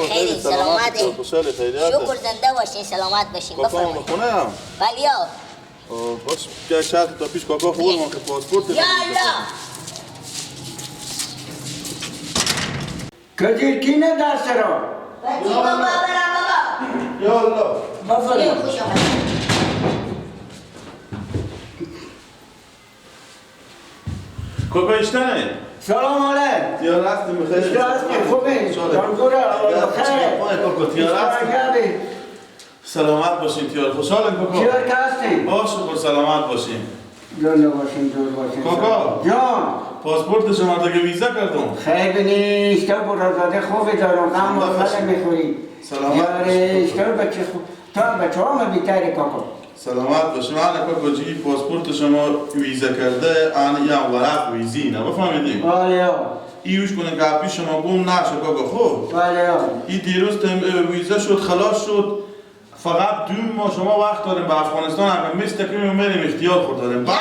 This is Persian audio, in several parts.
خیلی سلامت، شکر زنده باشین، سلامت باشین. بفرمایید خونه هم بله یا باش یک شرط تا پیش کاکا خورم که پاسپورت یا الله کدیر کی نه درس را بچی بابا برم بابا یا الله بفرمایید. خوش آمدید. کاکا ایشتنه سلام علیکم. تیار هستیم بخیر. تیار هستیم خوبین. جانگوره بخیر. کاکا تیار هستیم. سلامت باشین تیار. خوشحالم کاکا. تیار که هستیم. باشه خور سلامت باشین. جان باشین جور باشین. کاکا. جان. پاسپورت شما دیگه ویزا کردم. خیلی نیست. تو برادر خوبی دارم. غم و خل میخوری. سلامت باشین. تو بچه خوب. تو بچه هم بیتری کاکا. سلامت باشین. من کاکا جی پاسپورت شما ویزا کرده آن یا ورق ویزی نه بفهمیدیم. بله. ایوش کنه که پیش شما گم نشه کاکا خوب. بله. این دیروز ویزا شد خلاص شد. فقط دو ماه شما وقت داریم به افغانستان اگر مستقیم میریم اختیار خود داریم. بعد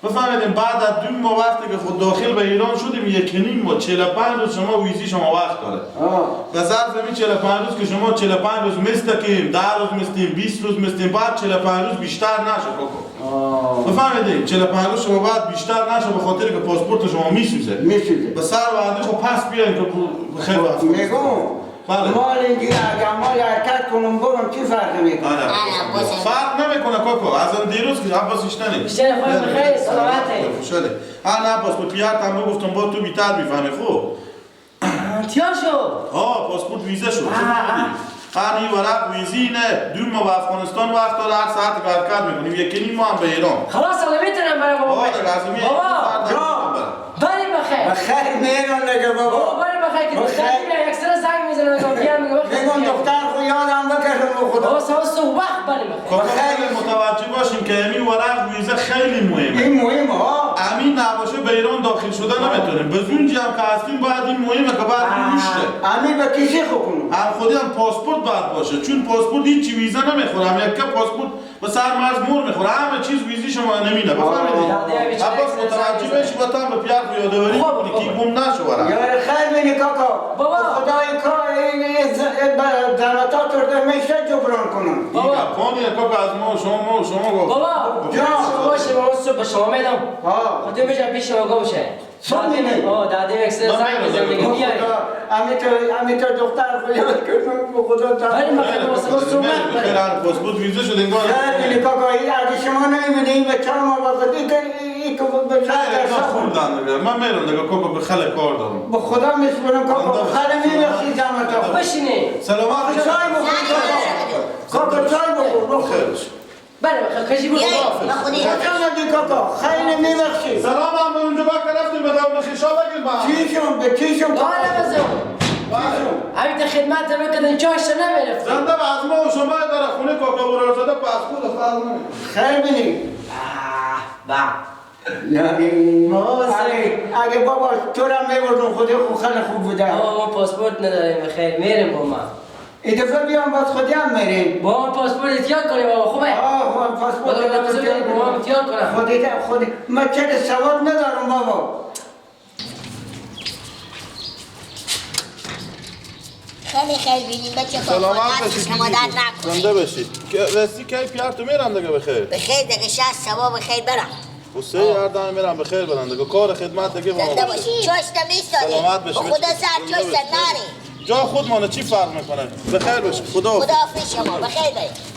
بفهمیدیم بعد از دو ماه وقتی که خود داخل به ایران شدیم 1.5 ماه 45 روز شما ویزی شما وقت داره. و ظرف این 45 روز که شما 45 روز مستقیم 10 روز مستیم 20 روز مستیم بعد 45 روز بیشتر نشه کاکا. بفهمیدیم 45 روز شما بعد بیشتر نشه به خاطر که پاسپورت شما میسوزه. میسوزه. به سر وعده خب پس بیاین که خیلی وقت. میگم بله. مال اینجا اگر مال حرکت کنم برم چی فرق میکنه؟ فرق نمیکنه کاکا. از اون دیروز که عباس ایشتنه بیشتر خواهی بخیر سلامته خوشحاله. آن عباس به پیارت هم بگفتم با تو بیتر میفهمی خوب. تیار شد. ها پاسپورت ویزه شد. آن این ورق ویزینه دو ماه به افغانستان وقت داره هر ساعت حرکت میکنیم 1.5 ماه هم به ایران. خلاص حالا میتونم برم بابا. بابا بریم بخیر. بخیر میرم دیگه بابا. بابا بریم بخیر که دختر میاد یک سر زنگ میزنه میگم بیا میگم میگم دختر خو یادم بکشم به خدا. بابا ساعت صبح وقت بریم بخیر. خیلی متوجه باشیم که امین ورق ویزه خیلی مهمه. این مهمه ها. امین نباشه به ایران داخل شده نمیتونیم. به اونجا هم که هستیم باید این مهمه که باید این امین به کسی خو کنم. هم خودی هم پاسپورت باید باشه چون پاسپورت هیچ ویزه نمیخوره. هم یک پاسپورت به سر مرز مور میخوره. همه چیز ویزی شما نمینه. بفهمیدید؟ عباس متوجه بشی با تا به پیار یادآوری کنی که گم نشه ورق. یار خیر بینی کاکا. بابا خدای کار این زحمتات رو میشه جبران کنم. بابا پانی کاکا از ما شما شما بابا جان باشه بابا صبح به شما میدم. خودم میشم پیش شما گم شه. صبح میدی؟ داده یک سر زنگ میزنم دیگه بیای. امی تو دختر خو یاد کردم به خدا تا. ولی ما صبح بریم. پاسپورت ویزه شد انگار. خیر بینی کاکا اگه شما نمیدی این بچه ما وقتی که این که خوردن دیگه من میرم دیگه کاکا به خل کار دارم. به خدا میسپرم کاکا خل میبخشی زحمت. بشینی. سلامت. چای بخور کاکا چای بخور بخور. بله بخیر کشی بود. خدا کاکا خیلی میبخشی. سلام هم اونجا با رفتیم به دور خیشا بگیر با. چیشون به چیشون بالا بزن. همین خدمت میکردن جاش نمیرفت. زنده از ما و شما در خونه کاکا برارزاده پاسپورت فرق نمیکنه. خیر بینی. با یعنی اگه بابا تو را میبردم خودی خیلی خوب بوده. بابا ما پاسپورت نداریم بخیر میریم با ما. این دفعه بیام باز خودی هم میریم. با ما پاسپورت اختیار کنیم بابا خوبه. آه پاسپورت اختیار با ما اختیار کنم. خودی خودی من چه سواد ندارم بابا. خیلی خیلی بینیم بچه سلامت باشید. شما درد نکنه. زنده باشید. رسی کی پیار تو میرم دیگه بخیر. بخیر دیگه شش سوا بخیر برم. و سه یاردم میرم بخیر برم دیگه کار خدمت دیگه با ما زنده باشید. چاشت میستادی. سلامت باشید. خدا سر چاشت نری. جا خودمانه چی فرق میکنه؟ بخیر باشید. خدا خدا حافظ شما. بخیر برید.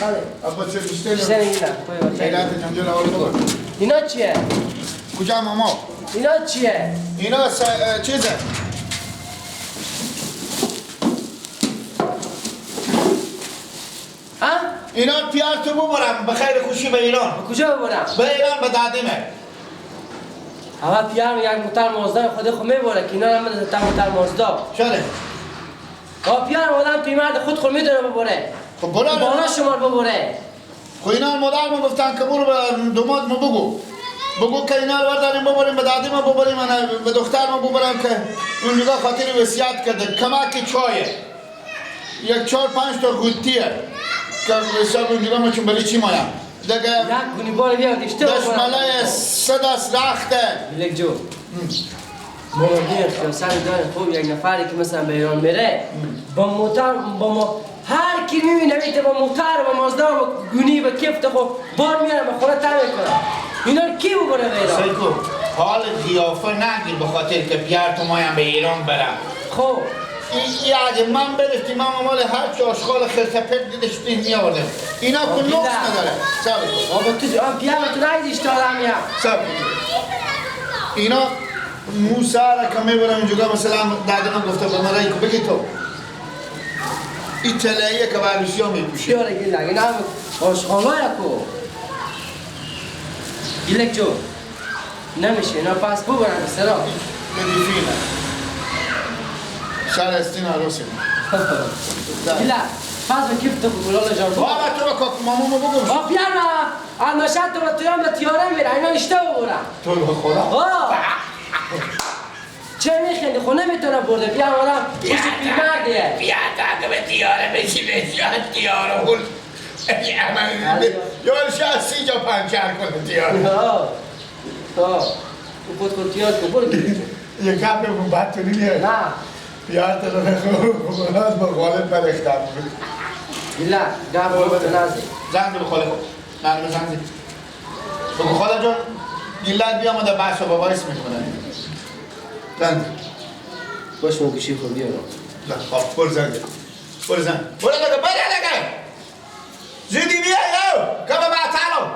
بله. عباس بیشتر اینا. خیرات جنجال اول بگو. اینا چیه؟ کجا ماما؟ اینا چیه؟ اینا چیزه؟ ها؟ اینا پیار تو ببرم به خیر خوشی به ایران. کجا ببرم؟ به ایران به دادیمه. اول پیار یک موتر مازدا خود خو میبره که اینا هم بده تا موتر مازدا. چرا؟ با پیار آدم پیرمرد خود میدونه ببره. خب برو بالا شمار ببره. خب اینا مادر ما گفتن که برو به دوماد ما بگو. بگو که اینا رو برداریم ببریم به دادی ما ببریم به دختر ما ببرم که اون نگاه خاطر وصیت کرده کمک چایه. یک 4 5 تا قوطیه که حساب اونجا ما چون برای چی مایم دیگه یک گونی بار بیار دیشته دشمله سه دست رخته بیلک جو مردین خیال داره. خوب یک نفری که مثلا به ایران میره با موتر با ما هر کی میبینه میته با موتر با مازدا با گونی با کفت خب بار میاره به خونه تر میکنه. اینا کی ببره به ایران؟ سیکو حال قیافه نگیر به خاطر که پیار تو مایم به ایران برم. خب این اگه من برفتیم من مال هر چی آشغال خرتپت دیدش می آوردم. اینا که نقص نداره. صبر کن. بابا تو بیا تو نگیش تا آدم یا. صبر کن. اینا موسی را که میبرم اینجا مثلا دادم گفته به من رای بگی تو. این تلاییه که عروسیا میپوشه. بیاره گیلک اینا هم آشغالا کو. گیلک جو. نمیشه اینا پس ببرن سرا. مدیفینه. شهر استین عروسی. گیلک پس به کیف تو گلال جان. بابا تو با کاک مامو بگو. با پیارا انداشت تو با تیام به تیاره میره اینا اشته ببرن. تو به خدا. چه میخندی؟ خونه میتونه برده بیا آدم خوش پیرمردیه. بیا تا به تیاره بشینه شاید تیاره هول یارو شاید 30 جا پنچر کنه تیاره. ها خود خود تیار کن برو. یه کم بگو بعد تو نمیای. نه پیار تو رو با غالب برختم. بیلا گاب برو نازی. زنگ به خاله خود. نه زنگ بگو خاله جان گیلت بیا ما در بحث و بابایس میکنه. زنگ باش ما گوشی خود بیارم. نه خب برو زنگ برو زنگ برو لگه برو لگه زودی بیا یو کم معطلو.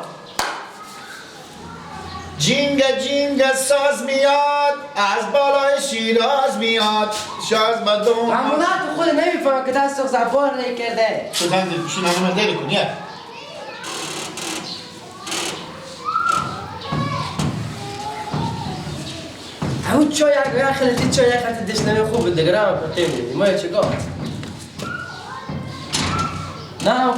جینگ جینگ ساز میاد از بالای شیراز میاد شاز بدون. همونه تو خود نمیفهم که دست زبان نکرده. تو زنگ گوشی نمیم داری کنی. همون چای اگه خیلی چای خیلی دشنه خوب بود دیگه رام پرته میدی ما چیکار؟ نه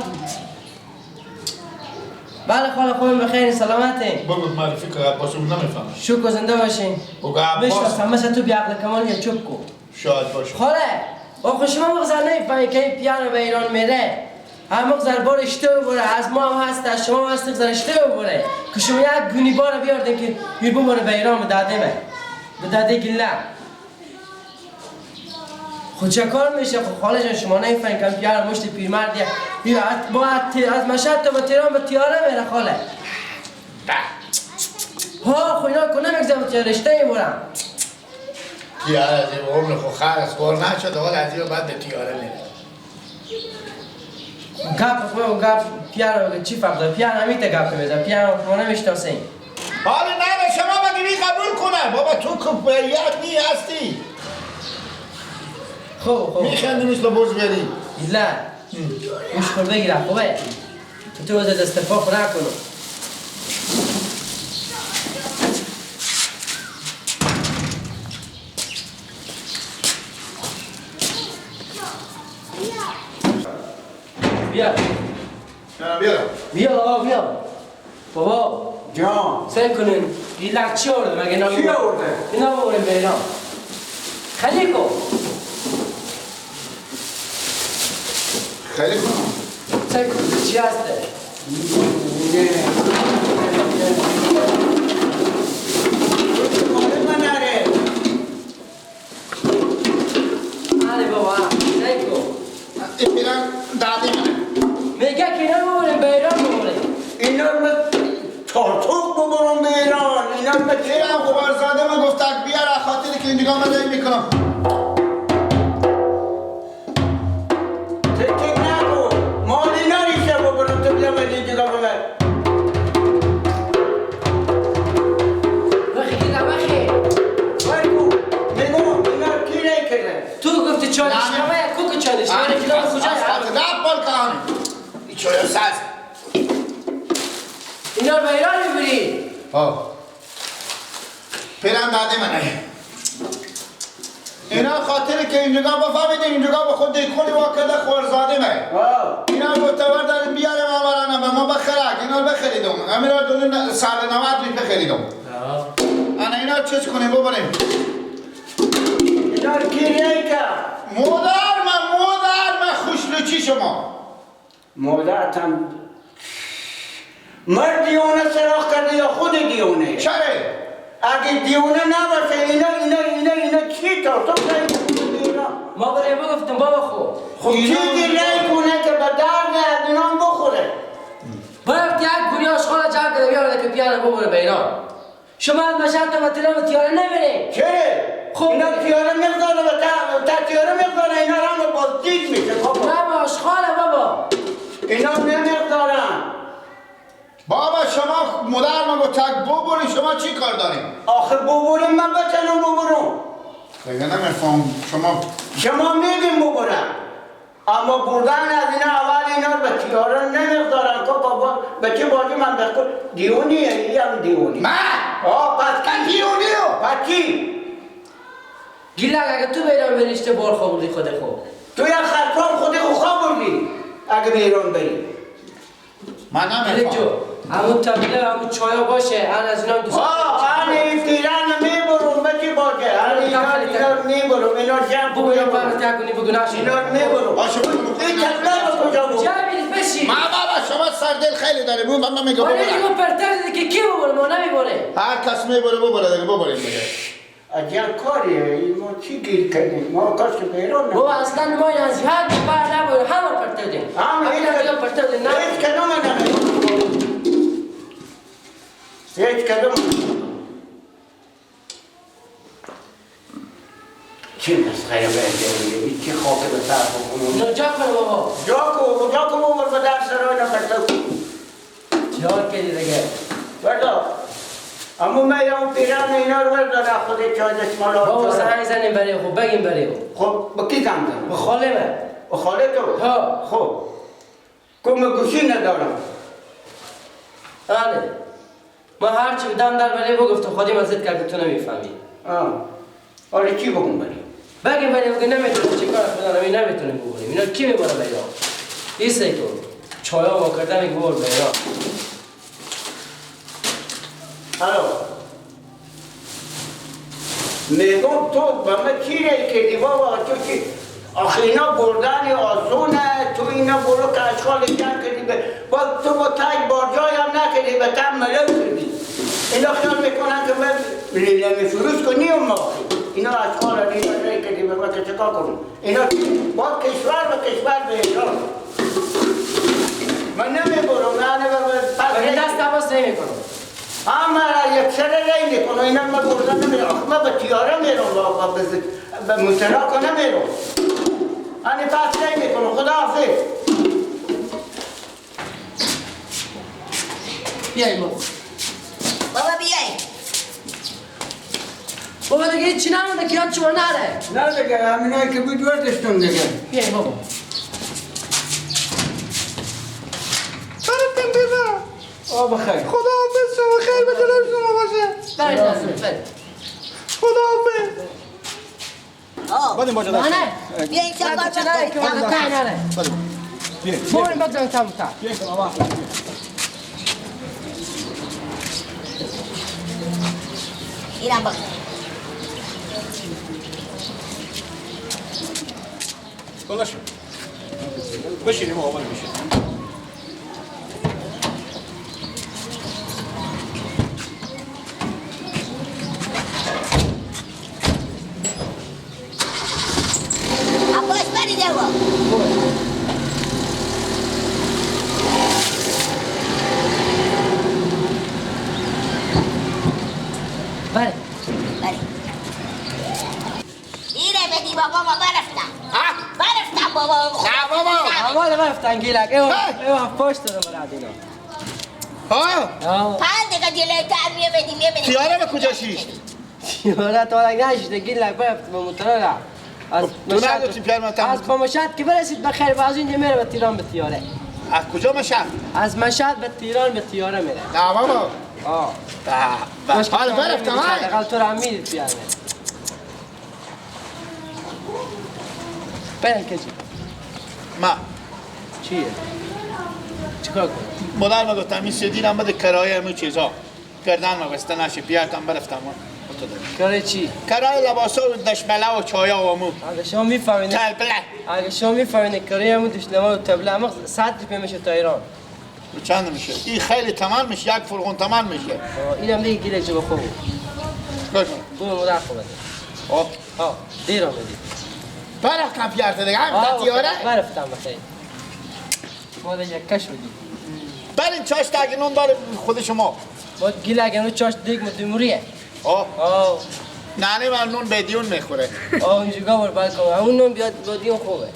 بله خاله خودم بخیر سلامتی. بگو معرفی که عباس اون نمیفهمم. شکر زنده باشین. بگو عباس میشناسم مثل تو بیعقل کمال یا چوب کو. شاید باشه. خاله آخه شما مغزر نمیفهمی که این پیانو به ایران میره. هم مغزر بار اشته ببره از ما هم هست از شما هم هست مغزر اشته ببره که شما یک گونی بار بیاردین که میر ببره به ایران به دادمه. به داده گله. خود چه کار میشه؟ خب خاله جان شما نمیفهمید که پیار مشت پیرمردیه. با از مشهد تا به تهران به تیاره میره خاله. ها خب اینا کنه میگذم تیاره رشته میبرم. تیاره از این عمر خود خر از کار نشد حال از این بعد به تیاره میره. گپ خب گپ پیار چی فرق داره؟ پیار همیته گپ میزنه. پیار شما نمیشناسین. حالا نه شما مگه می قبول کنه بابا تو که باید نی هستی. خب خب میخندی مثل بز بری. نه گوش کن بگیرم خوبه تو از دست پا خورا کنم. بیا بیا بیا آقا بیا بابا جان سعی کنین گیلک چی آورده مگه اینا چی آورده؟ اینا ببریم به ایران. خیلی کن خیلی کن سعی کن چی هسته؟ مال من نره. آره بابا سعی کن. این میرن دادی منه میگه که اینا ببریم به ایران ببریم. اینا رو تارتوق ببرم به ایران. اینا رو ایران غبارزاده من گفت بیار خاطری که این دیگه من داریم میکنم. تک نکن مال اینا ریشه ببرم چای ساز اینا رو به ایران میبری؟ آه پیرم داده منه اینا خاطر که اینجا بفهمیده اینجا به خود دیکولی وا کرده خورزاده من اینا گفته برداریم بیارم آورانم به ما بخرک اینا بخریدم امیرا دونه 190 ریپ بخریدم. انا اینا چیز کنیم ببریم اینا رو کی رای کرد؟ مادر من خوشلوچی شما مادرتم مرد دیونه سراخ کرده یا خود دیونه؟ چرا؟ اگه دیونه نباشه اینا اینا اینا اینا چی تا تو اینا ما برای بگفتم بابا خب چیزی رای کنه که به درد از اینا بخوره. باید یک گوری آشغال جمع کرده بیاره که پیانه ببره به ایران. شما از مشهد تا به تهران تیاره نمیره. چرا؟ خب اینا تیاره میگذاره و تا تیاره میگذاره اینا رو بازدید میشه بابا. نه آشغاله بابا. اینا نمیگذارن. بابا شما مادر ما گفت تک ببری شما چی کار داریم؟ آخه ببریم من بتنم ببرم. دیگه نمیفهم شما میگیم ببرم اما بردن از اینا اول اینا رو به تیاره نمیگذارن که بابا به چه بازی من بخور دیونیه این هم دیونی. من؟ آه پس من دیونیو؟ پس کی؟ گیلک اگه تو به ایران بریشته بار خوابوردی خود خوب تو یک خرطان خود خواب بردی اگه به ایران بری. من نمیفهم. همون تبیله همون چایا باشه من از اینا دوست آه من این تیران میبرم به چی باشه من اینا میبرم اینا جمع بگو یا پرتر کنی بگو نشه اینا میبرم باشه بگو این تبیله به کجا بود جمع بشی ما بابا شما سردل خیلی داره من میگم ببرم دیگه پرتر دیگه کی ببره ما نمیبره هر کس میبره ببره دیگه ببریم دیگه. عجب کاریه ما چی گیر کردیم ما کاش که به ایران بابا اصلا ما این از حد بر نبره همه پرتر دیم همه اینا پرتر دیم نه هیچ کدوم نمیبره هیچ کدوم چه مسخره برده چه خاک به سر بکنم نه جا کنه بابا جا کن بابا به در سرای نفرده جا کردی دیگه بردار اما من یا پیران اینا رو بردار خود چای دستمال بابا زنگ زنیم برای خب بگیم برای خب با کی زنگ زنیم؟ به خاله من. به خاله تو؟ ها خب کم گوشی ندارم. بله ما هرچی دم در برای بگفتم خودی من زد کرد تو نمیفهمی. آره چی بگم برای؟ بگیم برای بگم نمیتونیم چه کار خدا نمی نمیتونیم بگیم اینا کی میبره به ایران؟ ایسه تو چایا ما کردن میگه ببر به ایران. الو میگم تو به من چی رای کردی بابا تو چی؟ آخه اینا بردن آسونه تو اینا برو که اشغال جمع کردی با تو با تک بارجای هم نکردی به تم ملو کردی اینا خیال میکنن که من لیلامی فروش کنی و ما اینا اشغال اینا رای کردی به من که چکار کنم اینا با کشور به کشور به ایران من نمیبرم نه نه دست عوض نمیکنم اما یک سر رای میکنم اینا من بردن نمیرم آخه من به تیاره میرم به متراکا نمیرم انی پس رای میکنم خدا حافظ. بیای بابا بابا بیای بابا دیگه هیچی نمونده که یاد شما نره. نه دیگه همینایی که بود وردشتون دیگه. بیای بابا برفتم ببرم. آه بخیر خدا حافظ شما خیر به جلوی شما باشه. برید برید خدا حافظ. آه بدیم باجا دست. بیا این چه کار بکنیم. بدیم. بریم بگذاریم تمام تر. اینم بخیر. بالا شو. بشینیم آقا بشینیم. بله بله ایره بدی بابا ما برفتم برفتم بابا. نه بابا اول برفتن گیلک ایوه پشت رو برد اینا ها 5 دقیقه جلوتر می‌بینیم می‌بینیم. تیاره به کجا شیشت؟ تیاره تا نشده گیلک برفت به موتور از تو نداشتی پیار من از مشهد که برسید بخیر و از اینجا میره به تیران به تیاره. از کجا مشهد؟ از مشهد به تهران به تیاره میره. نه بابا. آه. حالا برفتم های. حداقل تو رو هم میدید پیاره. برم کجی؟ ما. چیه؟ چیکار کنم؟ مادر ما گفتم این سدیرم بده کرایه همون چیزا. گردن ما بسته نشه پیارتم برفتم. کرایه چی؟ کرایه لباسا و دشمله و چایا و مو. اگه شما میفهمید تبله. اگه شما میفهمید کرایه همون دشمله و تبله هم 100 روپیه میشه تا ایران. چند میشه؟ این خیلی تمام میشه، یک فرغون تمام میشه. اینم دیگه گیره جب خوب. برو مادر خوب بده. آه. آه دیر آمدی. برفتم پیارت دیگه هم تیاره. برفتم بخیر. ما دیگه یک شدیم. برین چاش تا اگه نون داره خود شما. با گیل اگه نون چاش دیگ مدموریه. آه. آه. نه من نون بدیون میخوره. آه اونجوگا بر باید کنم. اون نون بیاد بدیون خوبه.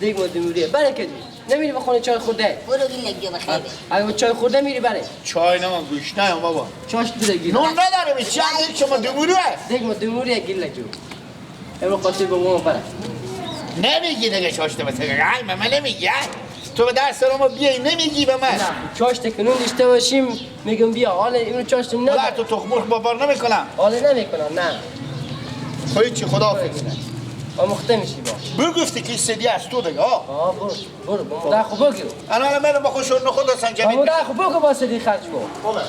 دیگ مدموریه. برکت نمیری بخونه چای خورده. برو گیل جو بخیر. اگه چای خورده میری بره. چای نه من گوش نه بابا. چاش بده گیل. نون نداریم چی دیگ شما دموریه. دیگ مدموریه گیل جو. امروز خاطر بابا بره. نمیگی دیگه چاشته بس. ای من نمیگی. تو به درس ما بیای نمیگی به من. چاشت که نون داشته باشیم میگم بیا. حالا اینو چاشت نه. تو تخم مرغ باور نمیکنم. حالا نمیکنم نه. خب چی خداحافظ. آموخته میشی با. بگفتی که سدی از تو دیگه. آه برو برو با مادر خو بگو. الان من با خوش نخود سنجبی. مادر خو بگو با سدی خرج کن. خوبه.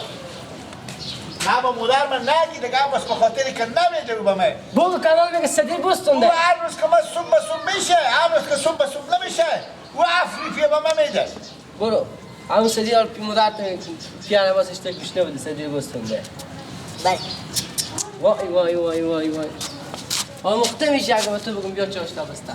نه با مادر من نگی دیگه بس به خاطر که نمیده به من. بگو کانال میگه سدی بستونده. هر روز که ما صبح به صبح میشه، هر روز که صبح به صبح نمیشه. و افریقی به من میده. برو. همون سدی حال پی مادر پیانه واسش تا کش نبوده سدی بستونده. بله. وای وای وای وای وای. آموخته میشه اگه به تو بگم بیا چاشتا بسته.